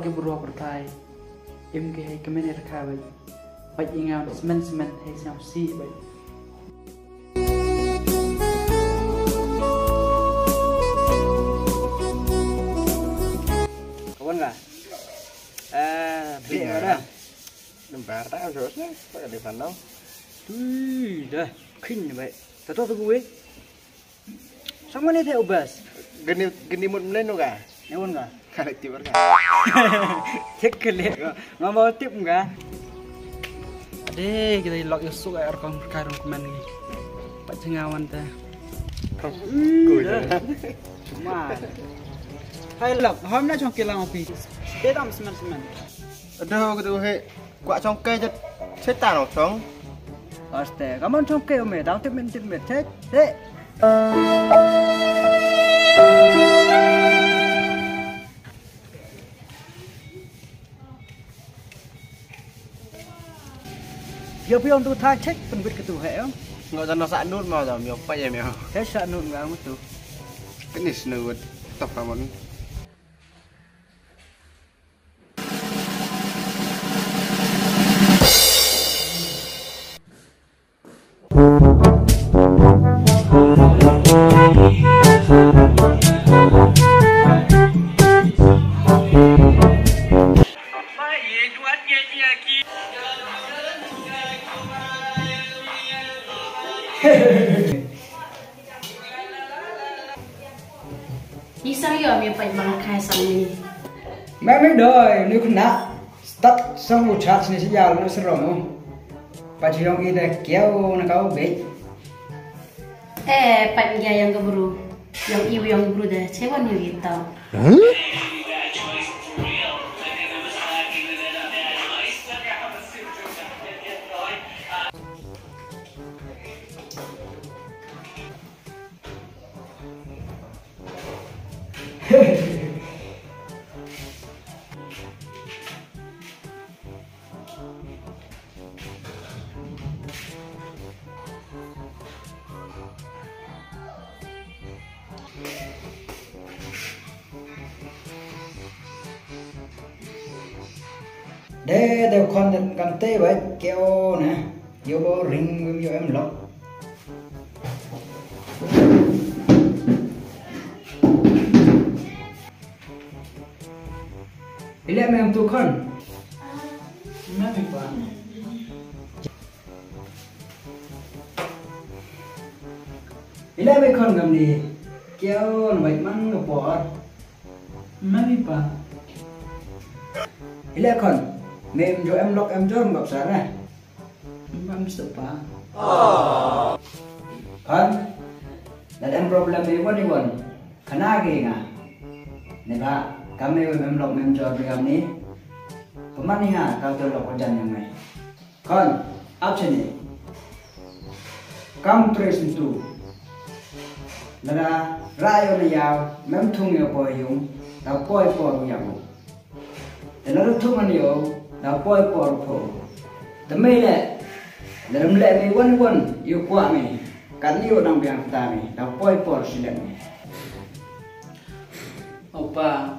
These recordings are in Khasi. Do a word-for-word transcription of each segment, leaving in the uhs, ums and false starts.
Ki bru pyrthai. Im ki hei kmen ïa rkha bad. Bad i nga smen smen hei sngap si bad. Kawan ka? Eh, beli ada. Nambar tak ada sih, tak ada sana. Tui dah, kin baik. Satu tu gue. Sang mana teh ubas? Gini gini mut menen ka? Newon ka? Kare tiwar ka. Cek kele. Ngam mau tip ka. Ade kita lok yusuk air kong kai rong kemen ni. Pat jengawan teh. Cuma. Hai lok, hom na chong kilang api. Tetam semen semen. Aduh, gitu he. Kwah chong kai jat setan ong chong. Aste, kaman chong kai ume, dang tip min tip min, chet, he. Yo piong tu tha chet pun bit ketu he yo. Ngo jano sa nun ma jam yo pa ye myo. He sa nun nga mutu. Kenis ne wut top kaman. Ni sang yo mi pai bang kai sang ni. Mami doi ni kena start sang lu chat ni si jal ni serong. Pachiyong ida kiau na kau be. Eh, pat ngia yang kebru. Yang iu yang kebru dah. Cewa ni kita. De de kon den kan te ba keo ne. Yo bo ring wim yo em lok. Ile mem tu kon. Mem pa. Ile me kon ngam ni. Keo na bai man nga por. Mem pa. Ile kon. Mem jo em lok em jor ngap sara. Mam sepa. Kan? Lada em problem me wan wan. Kana ge nga. Ne ba kame we mem lok mem jor bi kame. Pemani ha kau tu lok jan yang me. Kan? Ap sini. Kam tres tu. Lada rayo ne yau mem thung yo poi yung. Tau poi poi yung. Te la ruh thung ngan ïoh da poi por pho. Te mei leh lada mleh mei wan wan ïoh kwah mei. Kat ïoh nang biang kata mei da poi por silet mei. Opa,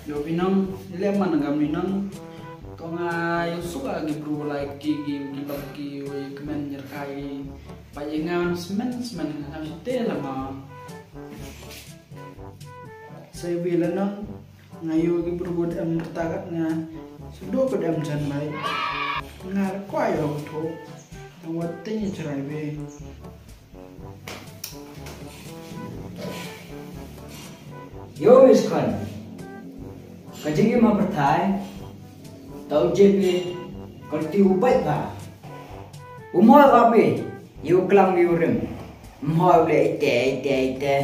ïoh binong leh man ngam binong. To nga ïoh suka gi bru lai ki gi ki lok ki wei kmen nyerkai. Pa ye ngan semen semen ngam site la ma. Sai bi la nong. Nga ïoh ki briew ba dang em rta kat nga. Sdang ba dang em jan lai. Nga kwah ïoh ka thuh. Tang wat teng ïa chrai be. Ïoh Miss Khan. Ka jingim ha pyrthei. Tau jip ïa ka lti u bait ba. U moi ka be. Ïa u klam ïa u rim. Mhoi u leh ite ite ite.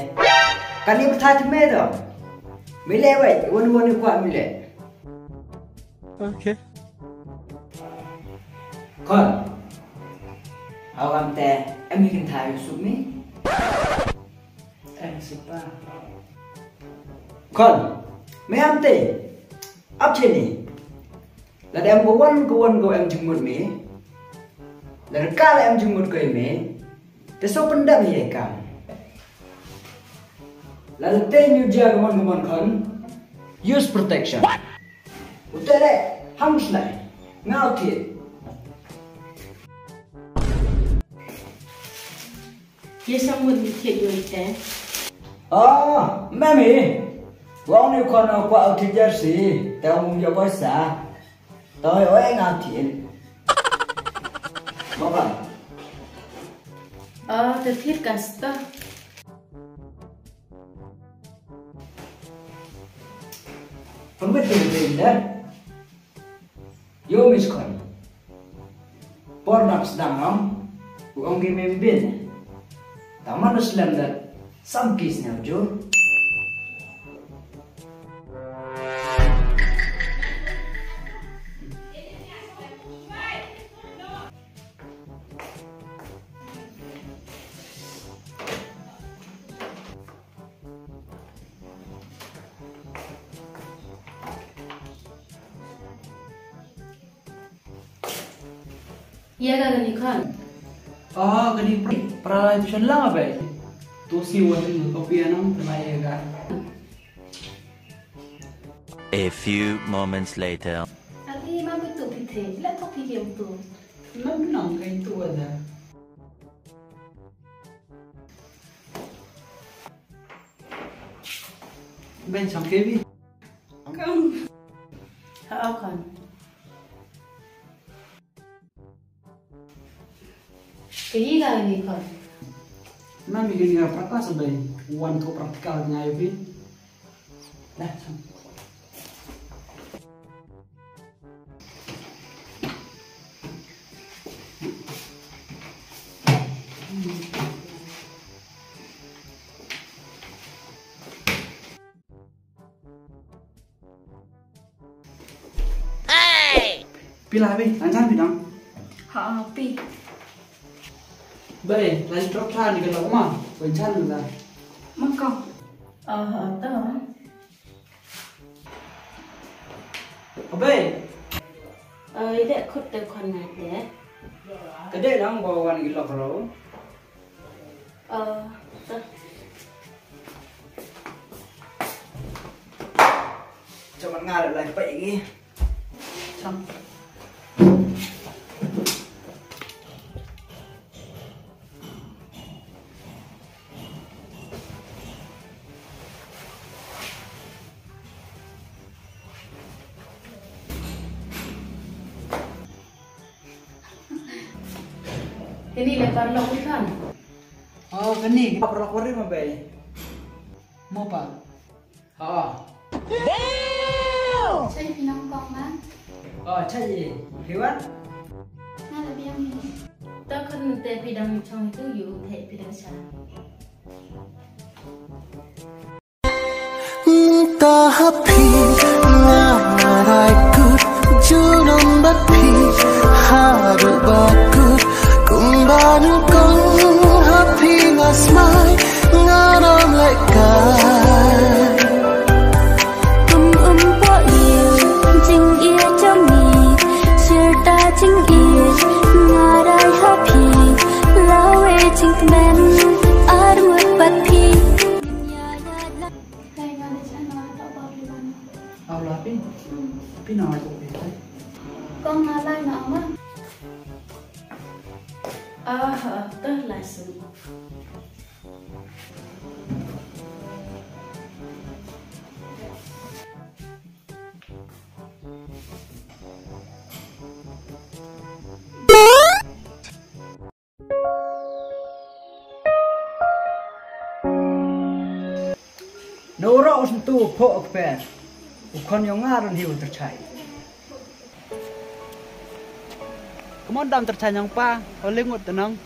Kan ïa btha tme to. Mi leh wei wan wan ïa kwah mi leh. Okay. Kon. Hau am te em hi kin tha ïa suk mi. Em sipa. Kon. Me am te. Ap cheni. Lada em ko wan ko wan ko em jingmut me. Lada ka la em jingmut ko me. Te so pyndam ïa kam. Lada te ñu jia ko mon ko mon kon. Use protection. U te de, hang slai. Nga u thied. Ye sa mut u thied u te. Ah, mami. Wang ni kono kwa u thied jersey, te um yo boy sa. Toi oi nga u thied. Baba. Ah, te thied ka sta. Pynbit pynbit da. Yo miss call. Por nap sdang nong. U ong ki mem bin. Taman slem da. Sam kis ne jo. Ïa ka kani khon. Ah, kani pra, pra lai tuition lang abe. Tu si wan kopi anang kena ïa ka. A few moments later. Ati ma betul pite, la kopi game tu. Nam nang kai tu ada. Ben chang kebi. Kam. Ha akan. Kayi ka ni kon. Mami kani ka practice bai. Wan to practical nga yo bi. Dah. Pila be, lanjang bidang. Ha, pi. Be, lanjang trok than ni kalau ma, lanjang lah. Mangkau. Ah, ha, ta. Abe. Ai, dek khut te khon ngai te. Ka dek dang ba wan ki lok ro. Ah, ta. Cuman ngai lai pek lagi. Cam. Kani le parlok ikan. Oh, kani parlok warim abe. Mo pa. Ha. Damn! Chai phi nang kong ma? Oh, chai ye. Phi wan? Nga la biang ni. Ta khun te phi dang chong tu yu te phi dang cha. Mynta ha phi nga rai kut, junom bad phi haduh ba kut, kumba nyngkong ha phi nga smai, nga nym leh kai. Kum um poh ïa jingïeit jong ngi, shirta jingïeit nga rai ha phi, lawei jingkmen arngut bad phi. Lai nga dei chana ta ba ki ban. Aw la phi. Phi na ma ko phi. Kong nga lai na ma. Ah, ah, ta lai su. Na u roh u syntu u phoh u kper. U khon yong nga don hi u tyrchai. Kumon dam tyrchai nyang pa, u lingut tenang.